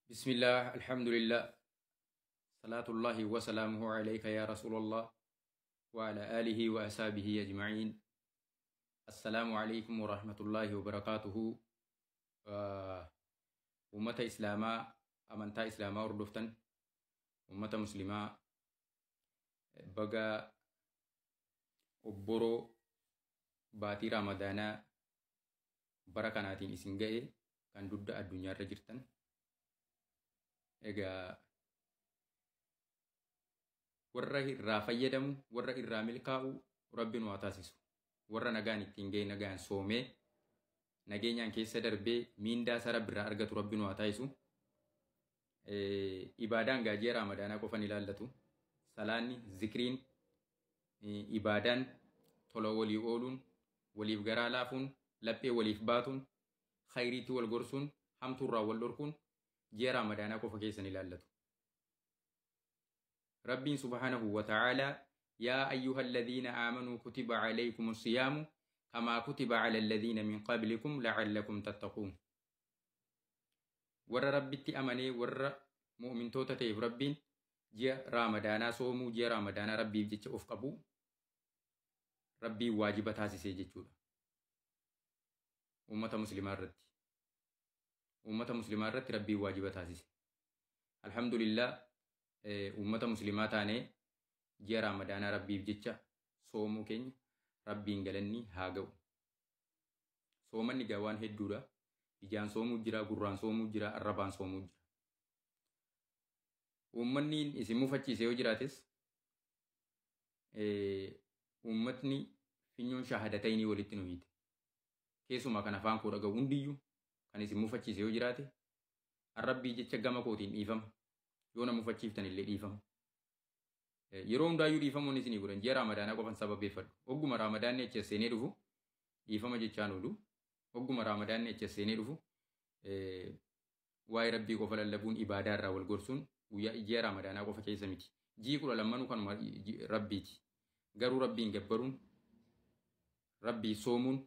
بسم الله، الحمد لله، صلاة الله وسلامه عليك يا رسول الله وعلى آله وأصحابه أجمعين. السلام عليكم ورحمة الله وبركاته. أمة إسلاما، أمنتا إسلاما وردفتن، أمة مسلمة، بقى obboroo baatii Ramadaanaa bara kanaatiin isin ga'e kan dugda addunyaarra jirtan. Egaa warra irraa fayyadamu, warra irraa milkaa'u Rabbi nu haa taasisu. Warra nagaan ittiin ga'e, nagaan soomee nageenyaan keessa darbee miindaa isaa Rabbi irraa argatu Rabbi nu haa taasisu. Ibaadaan gaajee Ramadaanaa qofan ilaallatu. Salaanni, zikriin, ibaadaan tola walii ooluun, waliif garaa laafuun, laphee waliif baatuun, khayriitti wal gorsuun, hamtuurraa wal dhorkuun ji'a Ramadaanaa qofa keessan ilaallatu. Rabbiin subhaanahu wa ta'aalaa yaa ayyuha alladhiina aamanuu kutiba alaykum siyaamu kamaa kutiba ala alladhiina min qablikum la'allakum tattaquun. Warra Rabbitti amanee, warra mu'mintoota ta'eef Rabbiin ji'a Ramadaanaa soomuu, ji'a Ramadaanaa Rabbiif jecha of qabu Rabbiin waajiba taasisee jechuudha. Uummata muslimaa irratti. Uummata muslimaa irratti Rabbiin waajiba taasise. Alhamdulillah, uummata muslimaa taanee ji'a Ramadaanaa Rabbiif jecha soomuu keenya Rabbiin galanni haa ga'u. Soomanni gaa waan hedduudha. Ijaan soomuu jira, gurraan soomuu jira, arrabaan soomuu jira. Uummanni isin mufachiise yoo jiraates, uummatni finyoon shahadatayni walitti nu hiite. Keessumaa kan afaan koo dhaga'u hundiyyuu kan isin mufachiise yoo jiraate, Rabbii jecha gama kootiin dhiifama. Yoo na mufachiiftan illee dhiifama. Yeroo hundaayyuu dhiifamuun isinii godhan, ji'a Ramadaanaa qofan sababeeffadhu. Ogguma Ramadaanni achi seenee dhufu dhiifama jechaan oolu. Ogguma Ramadaanni achi seenee dhufu waa'ee Rabbii qofa lallabuun, ibaadaa irraa wal gorsuun guyyaa ji'a Ramadaanaa qofa keessa miti. Ji'i 12nuu kanuma Rabbiiti. Garuu Rabbiin gabbaruun, Rabbii soomuun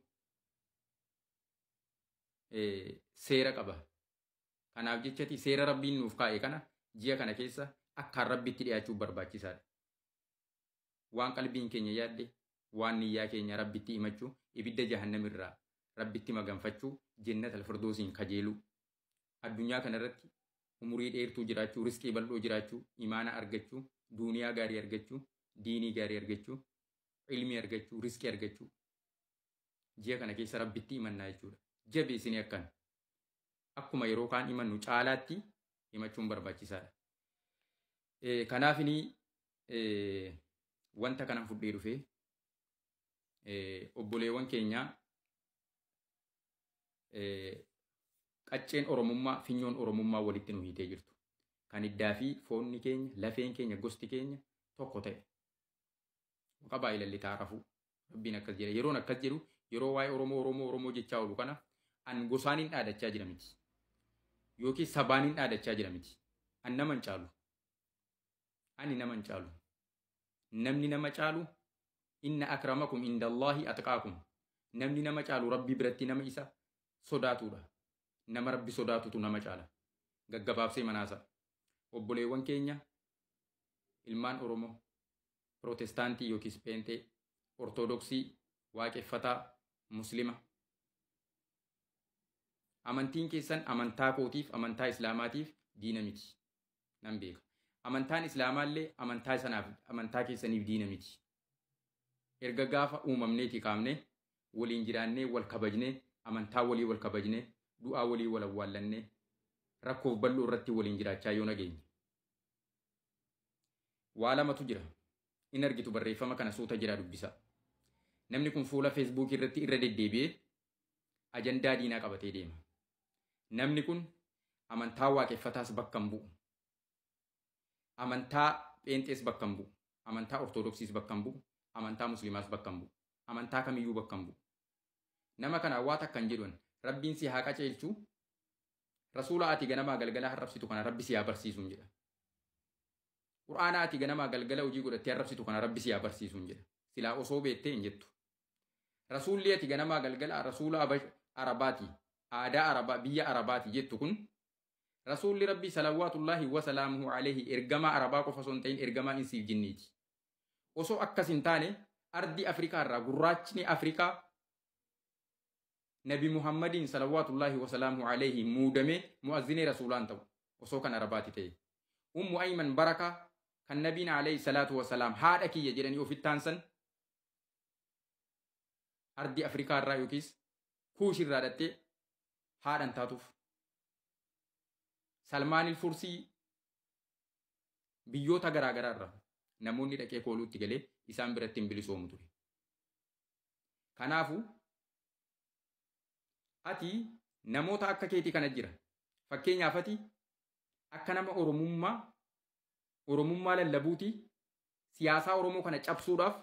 seera qaba. Kanaaf jechati seera Rabbiin nuuf kaa'e kana ji'a kana keessa akkaan Rabbitti dhiyaachuuf barbaachisaadha. Waan qalbiin keenya yaadde, waan niyyaa keenya Rabbitti himachuu, ibidda jahannamirraa Rabbitti maganfachuu, jannata alfirdoosiin kajeeluu. Addunyaa kanarratti umurii dheertuu jiraachuu, riskii bal'oo jiraachuu, imaana argachuu, duuniyaa gaarii argachuu, diinii gaarii argachuu, ilmii argachuu, riskii argachuu. Ji'a kana keessa Rabbitti himannaa jechuudha. Jabeessinee akkan akkuma yeroo kaan himannu caalaatti himachuun barbaachisaadha. Kanaafini wanta kanan fudhee dhufee, obboleewwan keenyaa, qacceen Oromummaa, finyoon Oromummaa walitti nu hiitee jirtu. Kan iddaa fi foonni keenya, lafeen keenya, gosti keenya tokko ta'e. Qabaa ilalli taarafuu. Rabbiin akkas jedha. Yeroon akkas jedhu, yeroo waa'ee Oromoo Oromoo Oromoo jechaa oolu kana, an gosaan hin dhaadachaa jira miti. Yookiin sabaan hin dhaadachaa jira miti. An nama hin caalu. Ani nama hin caalu. Namni nama caalu, inna akramakum indallahi atqaakum. Namni nama caalu Rabbi biratti nama isa sodaatudha. Nama Rabbi sodaatutu nama caala. Gaggabaabsee manaasa. Obboleewwan keenya ilmaan Oromoo, Pirootestaantii yookiis Pheenxee, Ortodoksii, Waaqeffataa, Muslima. Amantiin keessan amantaa kootiif, amantaa Islaamaatiif diina miti. Nan beeka. Amantaan Islaamaallee amantaa sanaaf, amantaa keessaniif diina miti. Erga gaafa uumamneetii kaafnee waliin jiraannee, wal kabajnee, amantaa walii wal kabajnee, du'aa walii wal awwaallannee, rakkoof bal'oo irratti waliin jiraachaa yoo nageenye. Waa lamatu jira. In argitu, barreeffama kana suuta jira dubbisa. Namni kun fuula Feesbuukii irratti irra deddeebi'ee ajandaa diinaa qabatee deema. Namni kun amantaa Waaqeffataas bakka hin bu'u. Amantaa Pheenxees bakka hin bu'u. Amantaa Ortodoksiis bakka hin bu'u. Amantaa Musliimaas bakka hin bu'u. Amantaa kamiyyuu bakka hin bu'u. Nama kana waa takka hin jedhuun, Rabbiin si haa qaceelchu, Rasuula ati ganamaa galgala harrabsitu kana Rabbi si haa barsiisuun jedha. Qur'aana ati ganamaa galgala hojii godhattee harrabsitu kana Rabbi si haa barsiisuun jedha. Silaa osoo beettee hin jettu. Rasuulli ati ganamaa galgala rasuula Arabaati, aadaa Arabaa, biyya Arabaati jettu kun Rasuulli Rabbii salawaatullaahi wasalaamuhu alayhi ergamaa Arabaa qofa osoo hin ta'in ergamaa insiif jinniiti. Osoo akkas hin taane ardii Afrikaa irraa gurraachni Afrikaa Nabi Muhammadiin salawaatullaahi wasalaamuhu alayhi muudamee mu'azzinee rasuulaan ta'u osoo kan Arabaati ta'e. Ummu Ayman Barakaa kan nabiin alayhi salaatu wasalaam haadha kiyya jedhanii ofitti taansan ardii Afrikaa irraa yookiis Kuush irraa dhattee haadhan taatuuf. Salmaanil Fursii biyyoota garaagaraa irraa namoonni dhaqee kooluutti galee isaan biratti hin bilisoomu ture. Kanaafuu ati namoota akka keetii kana jira. Fakkeenyaaf ati akka nama Oromummaa lallabuuti siyaasaa Oromoo kana cabsuudhaaf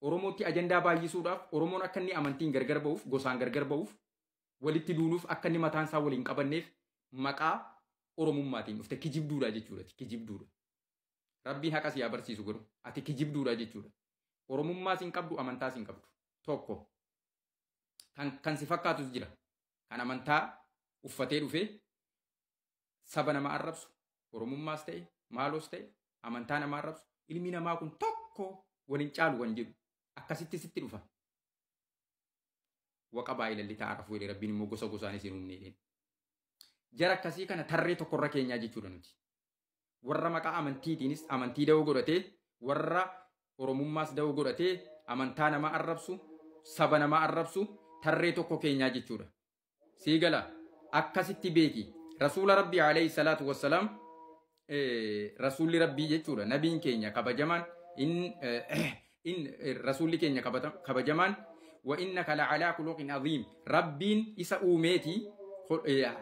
Oromootti ajandaa baay'isuudhaaf Oromoon akka inni amantiin gargar ba'uuf gosaan gargar ba'uuf walitti duuluuf akka inni mataan isaa waliin qabanneef maqaa Oromummaatiin dhufte kijibduudha jechuudha. Kijibduudha. Rabbiin haqa si haa barsiisu garuu ati kijibduudha jechuudha. Oromummaas hin qabdu amantaas hin qabdu. Tokko kan si fakkaatus jira. Kan amantaa uffatee dhufee saba nama arrabsu Oromummaas ta'e maalos ta'e amantaa nama arrabsu ilmi namaa kun tokko waliin caalu kan jedhu akkasitti sitti dhufa. Waqa baay'ee ta'a rafuu jedhe Rabbiin immoo gosa gosaan isin uumne. Jara akkasii kana tarree tokkorra keenyaa jechuudha nuti. Warra maqaa amantiitiinis amantii da'oo godhatee warra Oromummaas da'oo godhatee amantaa nama arrabsu saba nama arrabsu tarree tokko keenyaa jechuudha. Sii gala akkasitti beeki. Rasuula Rabbii alayhi salaatu wassalaam rasuulli Rabbii jechuudha. Nabiin keenya kabajamaan in rasuulli keenya kabajamaan wa innaka la'alaa khuluqin aziim. Rabbiin isa uumeeti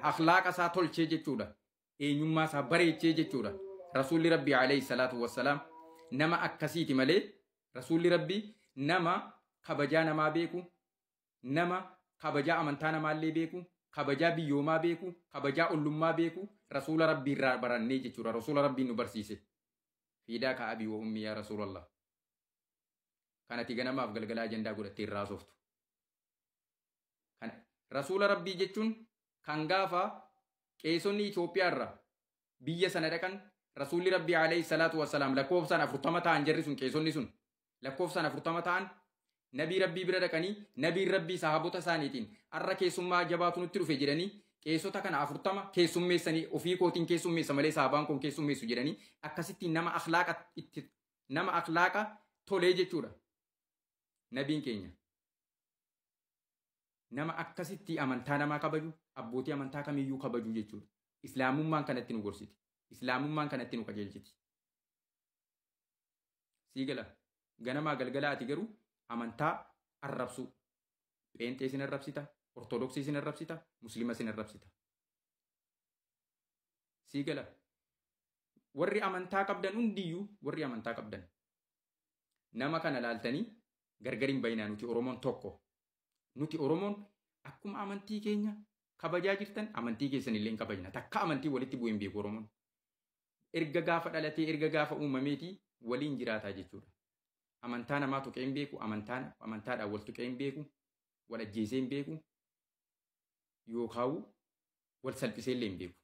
akhlaaqa isaa tolchee jechuudha. Eenyummaa isaa bareechee jechuudha. Rasuulli Rabbii alayhi salaatu wassalaam nama akkasiiti malee rasuulli Rabbii nama kabajaa namaa beeku, nama kabajaa amantaa namaallee beeku, kabajaa biyyoomaa beeku, kabajaa ollummaa beeku rasuula Rabbii irraa barannee jechuudha. Rasuula Rabbiin nu barsiise. Fiidaa ka abii wa ummii yaa rasuulallah. Kanati ganamaaf galgalaa ajandaa godhattee irraa sooftu. Rasuula Rabbii jechuun kan gaafa qeesonni Itoophiyaa irraa biyya sana dhaqan rasuulli Rabbii alayhi salaatu wassalaam lakkoofsaan 40 ta'an jarri sun qeesonni sun lakkoofsaan 40 ta'an nabii Rabbii bira dhaqanii nabiin Rabbii sahaabota isaaniitiin arra keessummaa jabaatu nutti dhufe jedhanii qeesota kana 40 keessummeessanii ofii kootiin keessummeessa malee sahabaan kun keessummeessu jedhanii akkasitti nama akhlaaqa tolee jechuudha. Nabiin keenya nama akkasitti amantaa namaa kabaju abbootii amantaa kamiyyuu kabaju jechuudha. Islaamummaan kanatti nu gorsiti. Islaamummaan kanatti nu qajeelchiti. Sii gala ganamaa galgala ati garuu amantaa arrabsuu. Pheenxee sin arrabsita, Ortodoksii sin arrabsita, Musliima sin arrabsita. Sii gala warri amantaa qabdan hundiyyuu warri amantaa qabdan nama kana laaltanii gargar hin bayinaa. Nuti Oromoon tokko. Nuti Oromoon akkuma amantii keenya kabajaa jirtan amantii keessan illee hin kabajna. Takka amantii walitti bu'ee hin beeku Oromoon. Erga gaafa dhalatee erga gaafa uumameetii waliin jiraataa jechuudha. Amantaa namaa tuqee hin beeku, amantaadhaan wal tuqee hin beeku, wal ajjeesee hin beeku, yookaan wal salphisee illee hin beeku.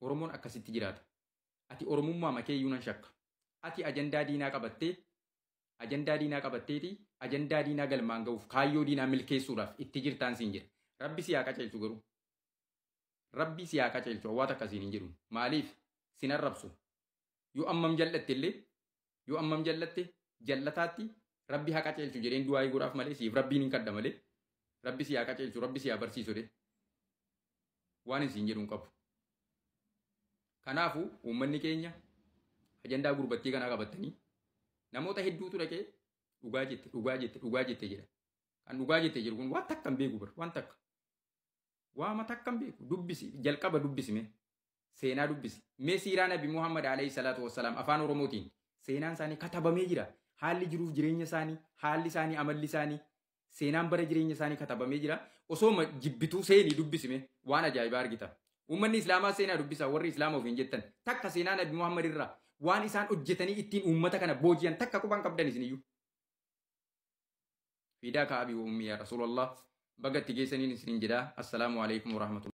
Oromoon akkasitti jiraata. Ati Oromummaa makee iyyuu nan shakka. Ati ajandaa diinaa qabattee ajandaa diinaa galmaan ga'uuf kaayyoo diinaa milkeessuudhaaf itti jirtaan siin jedha. Rabbi si haa qajeelchu garuu. Rabbi si haa qajeelchu waan akkasiin hin jedhu. Maaliif sin arrabsu? Yoo ammam jallatte illee yoo ammam jallatte jallataatti Rabbi haa qajeelchu jedheen du'aa godhaaf malee siif Rabbiin hin kadha malee Rabbi si haa qajeelchu Rabbi si haa barsiisu de waan hin siin jedhu hin qabu. Kanaafuu uummanni keenya ajandaa gurbattii kanaa qabattanii namoota hedduutu dhaqee dhugaa jette dhugaa jette dhugaa jette jedha. Kan dhugaa jette jedhu kun waan takka hin beeku bar waan takka. Waama takka hin beeku dubbisi jalqaba dubbisime seenaa dubbisi. Mee siiraa Nabi Muhammad alayhi salaatu wassalaam afaan Oromootiin seenaan isaanii katabamee jira. Haalli jiruuf jireenya isaanii, haalli isaanii, amalli isaanii, seenaan bara jireenya isaanii katabamee jira. Osoo jibbituu seenii dubbisime waan ajaa'ibaa argita. Uummanni Islaamaa seenaa dubbisa warri Islaama ofiin jettan takka seenaa Nabi Muhammad irraa waan isaan hojjetanii ittiin uummata kana booji'an takka quban qabdan isiniyyuu. Fiidaa ka abii wa ummii yaa Rasuulallah baga itti geessaniin isiniin jedhaa. Assalaamu alaikum warahmatullahi.